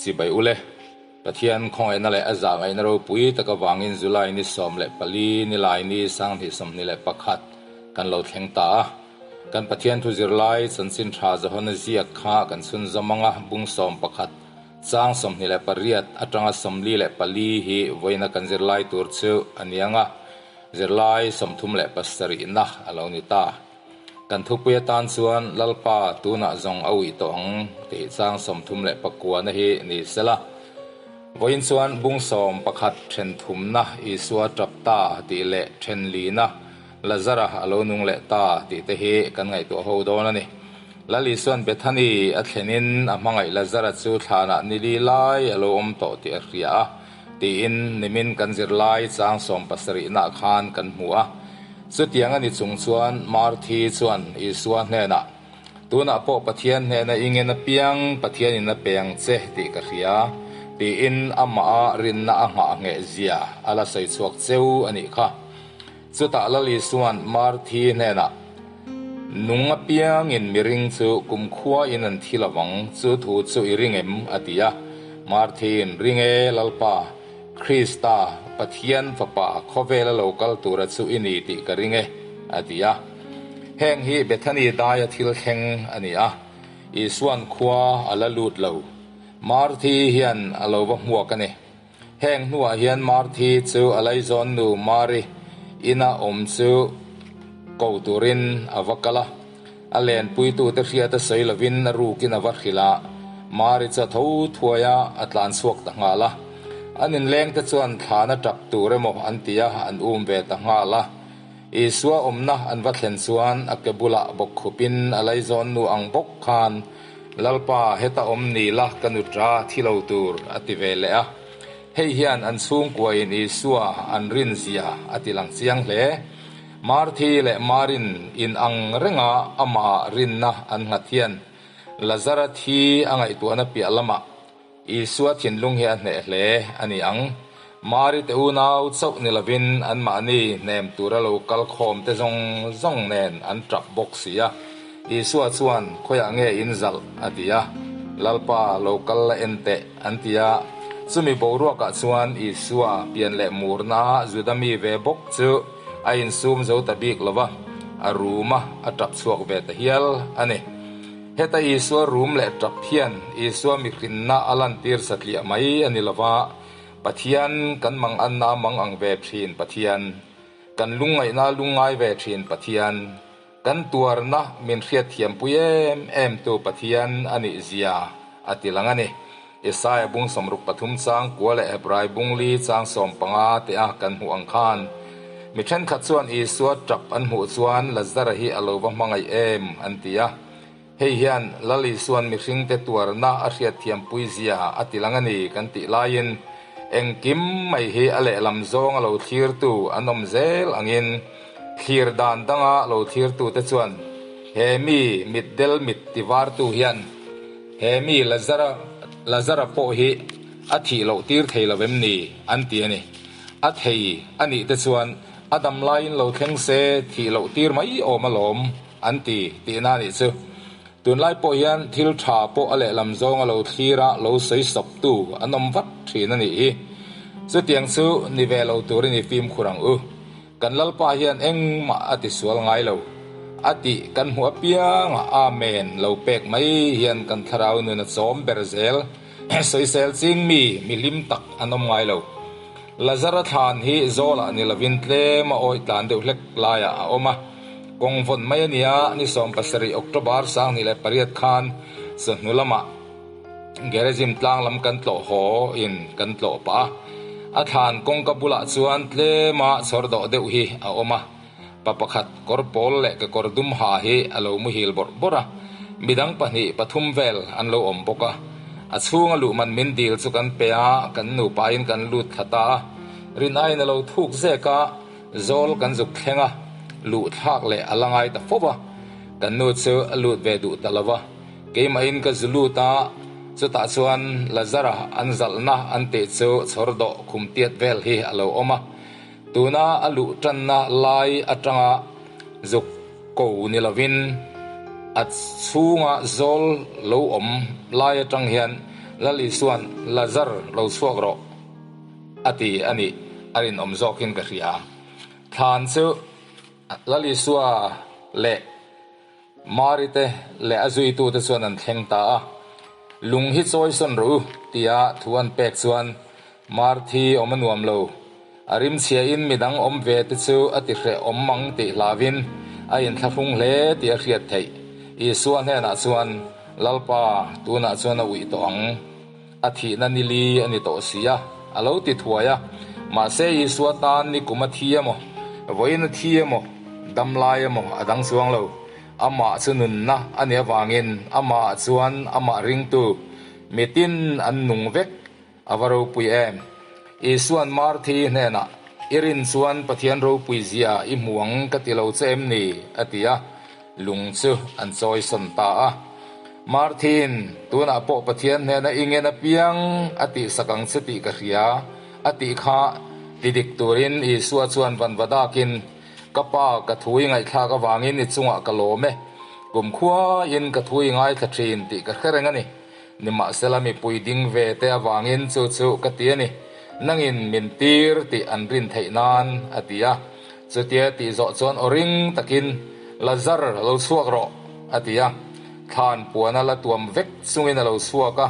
Chibai ule, Pathian khawngaihna leh a zahngaihna ropui tak avangin July ni 14 nilai ni 2021 kan lo thleng ta a. Kan Pathian thu zirlai chanchin tha Johana ziak kha kan chhunzawm anga bung 11 chang 28 atanga 44 hi vawiina kan zirlai tur chu a ni anga zirlai 37 na a lo ni ta. Kan thupui atan chuan Lalpa tunah zawng a uih tawh ang tih chang 39 na hi ni sela. Vawiin chuan bung 11 then thumna Isua tap ta tih leh then lina Lazara a lo nung leh ta tih te hi kan ngaihtuah ho dawn a ni. Lal Isuan Bethany a thlenin a hmangaih Lazara chu thlanah ni li lai a lo awm tawh tih a hria a tiin nimin kan zirlai chang 70 nah khan kan hmu a. Chutiang a ni chung chuan Marthi chuan Isua hnenah, Tunah pawh Pathian hnena i ngen apiang Pathianin a pe ang che tih ka hria, tiin amah a rinna a nghah ngheh zia a la sawi chhuak cheu a nih kha. Chutah Lal Isuan Marthi hnenah, Nung apiangin miring chu kumkhuain an thi lovang, chu thu chu i ring em? a ti a. Marthiin, Ring e, Lalpa, Krista, Pathian Fapa khawvela lo kal tura chu i ni tih ka ring e, a ti a. Heng hi Bethany daia thil thleng a ni a, Isuan khua a la lut lo. Marthi hian a lo va hmuak a ni. Heng hnuah hian Marthi chu a laizawn nu Mari ina awm chu ko turin a va kal a. A lenpuitute hriat a sawi lovin a rukin a va hrilh a, Mari chu a tho thuai a, a tlan chhuak ta nghal a. An inlengte chuan thlan a tap tur emaw an ti a, an um ve ta nghal a. Isua awmna an va thlen chuan a ke bulah bawk khupin a laizawn nu ang bawk khan, Lalpa, heta awm ni la ka nu ta thi lo tur, a ti ve leh a. Hei hian an chhungkuain Isua an rin zia a ti lang chiang hle. Marthi leh Marin in ang renga amah rinna an nghat hian Lazara thi a ngaihtuahna piah lamah Isua thinlung hi a hneh hle a ni ang. Mari te unau chauh ni lovin anmahni hnem tura lo kal khawm te zawng zawng nen an tap bawk si a. Isua chuan khawiah nge in zalh a ti a, Lalpa lo kal la en teh an ti a. Chumi boruakah chuan Isua pian leh murna Juda mi ve bawk chu a insum zo ta bik lo va, a rum a, a tap chhuak ve ta hial a ni. Heta Isua rum leh tap hian Isua mihrinna a lantir satliah mai a ni lo va, Pathian kan mang anna mang ang ve thin Pathian, kan lungngaihna lungngai ve thin Pathian, kan tuarna min hriatthiampui em em tu Pathian a nih zia a ti lang a ni. Isaiah bung 63 chang kua leh Hebrai bung li chang 15 te a kan hmuh ang khan mi thenkhat chuan Isua tap an hmuh chuan Lazara hi a lo va hmangaih em an ti a. Hei hian Lal Isuan mihring te tuarna a hriatthiampui zia a ti lang a ni kan tih laiin engkim mai hi a lehlam zawng a lo thlirtu an awm zel angin thlir dan danga lo thlirtu te chuan he mi mitdel mit tivartu hian He mi Lazara Lazara pawh hi a thih loh tir thei lo em ni? an ti a ni. A thei a nih te chuan a dam laiin lo thleng se thih loh tir mai awm alawm an ti tihna a nih chu. Tunlai pawh hian thil tha pawh a lehlam zawng a lo thlir a lo sawi sawptu an awm vat thin a nih hi. Chutiang chu ni ve lo turin i fimkhur ang u. Kan Lalpa hian engmah a ti sual ngai lo. A tih kan hmuh apiang a Amen lo pek mai hian kan thlarau nun a chawm ber zel. Sawisel ching mi mi hlim tak an awm ngai lo. Lazara thlan hi zawlah ni lovin tlem a awih tlan deuh hlek laiah a awm a. Kawng vawn mai a nia, ni 17 October 2008 khan chawhnu lamah Gerizim tlang lam kan tlawh haw in kan tlawh pah a. A thlan kawngka bulah chuan tlema chhawr dawh deuh hi a awm a. Pa pakhat kawr pawl leh kekawr dum ha hi a lo muhil bawrh bawrh a. Midang pahnih pathum vel an lo awm bawk a. A chhunga luh man min dil chu kan pe a, kan nupain kan lut thla ta a. Rin aiin a lo thuk zek a, zawl kan zuk thleng a, luh thlak leh a la ngai ta fo va. Kan nu chu a lut ve duh ta lo va. Keimahin ka zu lut a, chutah chuan Lazara an zalhna an tih chu chhawr dawh khum tiat vel hi a lo awm a. Tuna a luh tanna lai atanga zuk ko ni lovin a chhunga zawl lo awm lai atang hian Lal Isua'n Lazar lo chhuak rawh a ti a nih a rinawm zawkin ka hria. Thlan chu Lal Isua leh Mari te leh a zuitute chuan an thleng ta a. Lung hi chawi sawn rawh u tia thu an pek chuan Marthi awm a nuam lo. A rimchhiain midang awm ve te chu a ti hreh awm ang tih hlauin a inthlahrung hle tih a hriat theih. Isua hnenah chuan, Lalpa, tunah chuan a uih tawh ang. A thihna ni li a ni tawh si a, a lo ti thuai a. Mahse Isua tan ni kum a thi emaw, vawiin a thi emaw, dam lai emaw a dang chuang lo. Amah chu nunna a nih avangin amah chuan amah ringtu mitin an nung vek. A va ropui em! Isua'n Marthi hnenah, I rin chuan Pathian ropui zia i hmu ang ka ti lo che em ni? a ti a, lung chu an chawi sawn ta a. Marthi'n, Tunah pawh Pathian hnena i ngen apiang a tihsak ang che tih ka hria, a tih kha ti dik turin Isua chuan vanva dakin, Ka pa, ka thu i ngaihthlak avangin i chungah ka lawm e. Kumkhuain ka thu i ngaithla thin tih ka hre reng a ni. Nimahsela mipui ding ve te avangin chu chu ka ti a ni, nangin min tir tih an rin theih nan, a ti a. Chutia tih zawh chuan aw ring takin, Lazar, lo chhuak rawh, a ti a. Thlan puana la tuam vek chungin a lo chhuak a,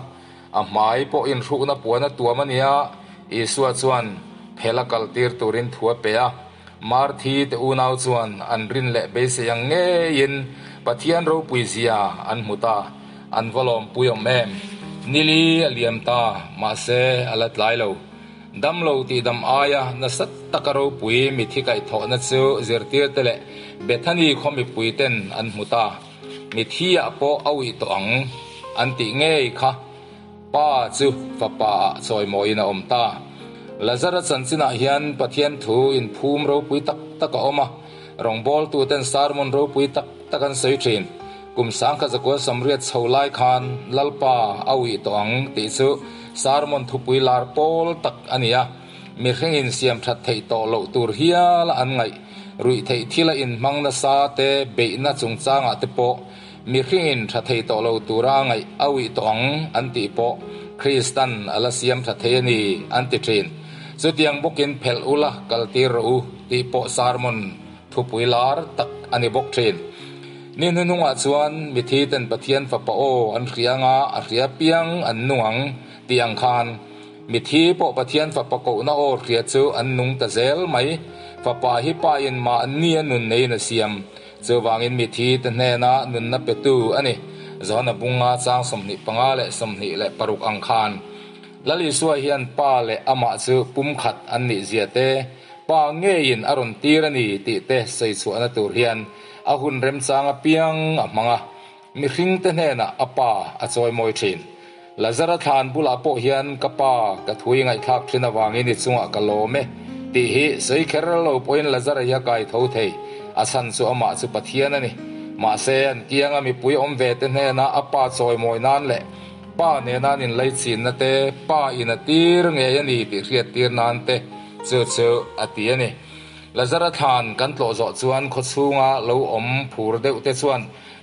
a hmai pawh inhrukna puana tuam a nia, Isua chuan phela kal tir turin thu a pe a. Marthi te unau chuan an rin leh beisei ang ngeiin Pathian ropui zia an hmu ta. An va lawmpui awm em? Nili a liam ta, mahse a la tlai lo. Dam lo tih dam aia nasa taka ropui mithi kaihthawhna chu zirtirte leh Bethany khaw mipui ten an hmu ta. Mithi ah pawh a uih tawh ang an tih ngei kha. Pa chu Fapa ah chawimawiin a awm ta. Lazara chanchinah hian Pathian thu inphum ropui tak tak a awm a, rawngbawltuten sermon ropui tak tak an sawi thin. Kum sangkhat zakua samriat chho lai khan Lalpa a uih tawh ang tih chu sermon thupui lar pawl tak a ni a, mihringin siam that theih tawh loh tur hial a an ngaih ruih theih thila inhmang nasa te beihna chungchangah te pawh Mihringin tha thei tawh lo tura ngaih a uih tawh ang an tih pawh Kristan a la siam tha thei a ni an ti thin. Chutiang bawkin phelh ula kal tir rawh u tih pawh sermon thupui lar tak a ni bawk thin. Ni hnuhnungah chuan mithi ten Pathian fapa aw an hria anga a hria piang an nung ang tih ang khan mithi pawh Pathian fapa kohna aw hria chu an nung ta zel mai. Fapa hi pa in mahni a nun neiin a siam. Chuvangin mithi te hnena nunna petu a ni. Johana bunga chang 25 leh 26 ang khan Lal Isua hian Pa leh amah chu pumkhat an nih zia te, Pa ngeiin a rawn tir a ni tih te sawi chhuahna tur hian a hun remchang apiang a hmang a, mihring te hnenah a Pa a chawimawi thin. Lazara thlan bulah pawh hian ka Pa ka thui ngaihthlak thin avangin i chungah ka lawm e tih hi sawi kher lo pawhin Lazara hi a kai tho thei, a chhan chu amah chu Pathian a ni. Mahse, an kianga mipui awm ve te hnena a Pa chawimawi nan leh Pa nena an inlaichinna te Pa in a tir ngei a ni tih hriat tir nan te chu chu a ti a ni. Lazara thlan kan tlawh zawh chuan khawchhunga lo awm phur deuh te chuan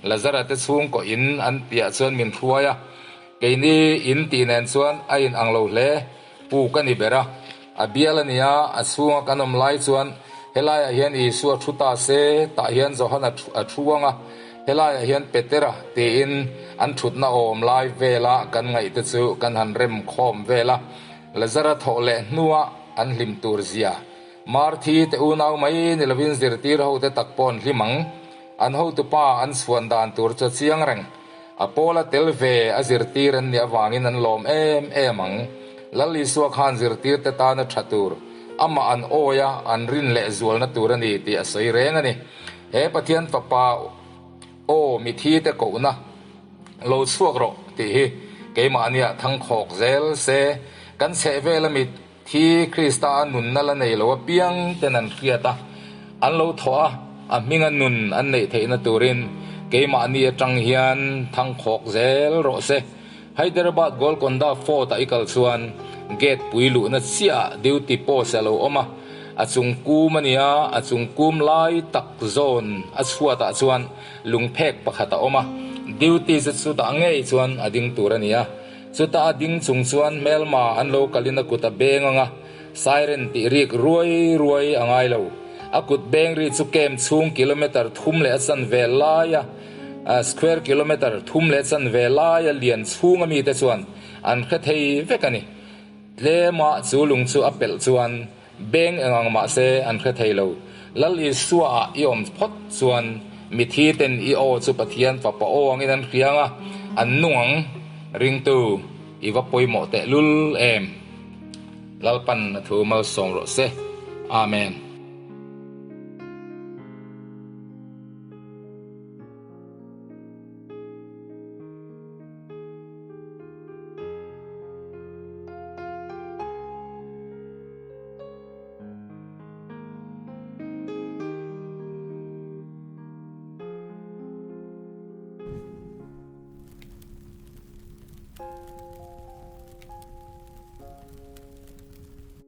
Lazara te chhungkaw in an piah chuan min hruai a, keini in tih nen chuan a in ang lo hle. Puk a ni ber a, a bial a nia, a chhunga kan awm lai chuan helaiah hian Isua thu ta se, tah hian Johana a thu ang a, helaiah hian Petera tiin an thutna awm lai vela kan ngaih te chu kan han rem khawm vel a, Lazara thawh leh hnua an hlim tur zia Marthi te unau mai ni lovin zirtir ho te tak pawh an hlim ang. An hotupa an chhuan dan tur chu a chiang reng. A pawla tel ve a zirtir an nih avangin an lawm em em ang. Lal Isua khan zirtirte tana tha tur, amah an awi a, an rin leh zualna tur a ni tih a sawi reng a ni. He Pathian Fapa aw mithite kohna lo chhuak rawh tih hi keimahnia thangkhawk zel se, kan chhehvel a mit Thi Krista a nunna la nei lo apiang ten an hriat a, an lo thawh a, a hminga nun an neih theihna turin keimahni atang hian thangkhawk zel rawh se. Hyderabad Golconda Fort ah i kal chuan gate pui luhna chiah ah duty post a lo awm a, a chung kum a nia, a chung kum lai tak zawn a chhuat ah chuan lungphek pakhat a awm a, duty chu chutah ngei chuan a ding tur a ni a. Chuta a ding chung chuan hmelma an lo kalin a kut a beng ang a, siren tih rik ruai ruai a ngai lo. A kut beng ri chu camp chhung kilometre thum leh a chanve laia square kilometre thum leh chanve laia lian chhunga mite chuan an hre thei vek a ni. Tlema chu lung chu a pelh chuan beng eng ang mah se an hre thei lo. Lal Isua ah i awm phawt chuan mithi ten i aw chu Pathian fapa aw angin an hria ang a, an nung ang. Ringtu, i va pawimawh teh lul em? Lalpan a thu malsawm rawh se. Amen.